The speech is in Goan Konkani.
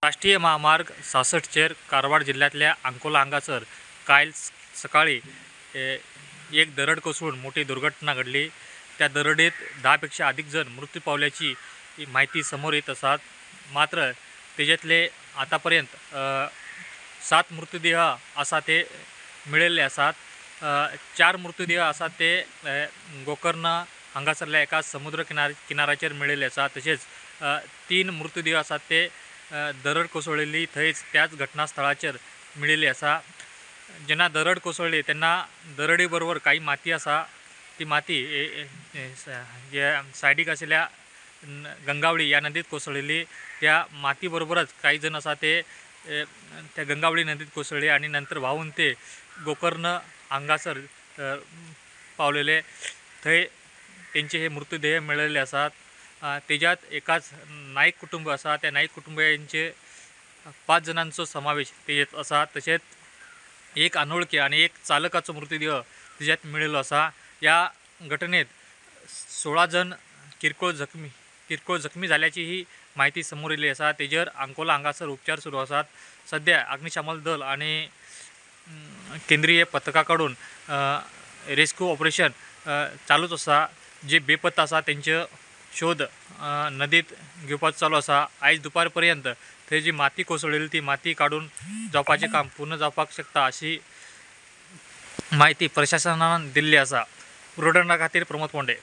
राष्ट्रीय महामार्ग 66चेर कारवार जिल्ह्यांतल्या अंकोला हांगासर काल सकाळी एक दरड कोसळून मोठी दुर्घटना घडली। त्या दरडीत 10 पेक्षा अधिक जण मृत्यू पावल्याची माहिती समोर येत आसात। मात्र तेजेतले आतापर्यंत 7 मृतदेह आसा ते मेळिल्ले आसात। 4 मृतदेह आसात ते गोकर्ण हांगासरल्या एका समुद्र किनाऱ्याचेर मेळिल्ले आसात। तशेंच 3 मृतदेह आसात ते दरड कोसळिल्ली थंयच त्याच घटनास्थळाचेर मेळिल्ली आसा। जेन्ना दरड कोसळ्ळी तेन्ना दरडी बरोबर काही माती आसा, ती माती सायडीक आशिल्ल्या गंगावळी ह्या नदीत कोसळिल्ली। त्या माती बरोबरच काही जण आसा ते त्या गंगावळी नदीत कोसळ्ळे आनी नंतर व्हांवून ते गोकर्ण हांगासर पावलेले। थंय तेंचे हे मृतदेह मेळिल्ले आसात। तेज्यात एकाच नाईक कुटुंब आसा, त्या नाईक कुटुंबियांचे 5 जाणांचो समावेश तेजेत आसा। तशेंच एक अनोळखी आनी एक चालकाचो मृतदेह तेज्यात मेळिल्लो आसा। ह्या घटनेत 16 जण किरकोळ जखमी जाल्याची ही माहिती समोर येयल्ली आसा। तेजेर अंकोला हांगासर उपचार सुरू आसात। सद्या अग्निशमन दल आनी केंद्रीय पथका कडून रेस्क्यू ऑपरेशन चालूच आसा। जे बेपत्ता आसा तेंचे शोध नदीत घेवपाचो चालू आसा। आयज दुपार पर्यंत थंय जी माती कोसळिल्ली ती माती काडून जावपाचें काम पूर्ण जावपाक शकता अशी माहिती प्रशासनान दिल्ली आसा। प्रोडंटा खातीर प्रमोद पोंडे।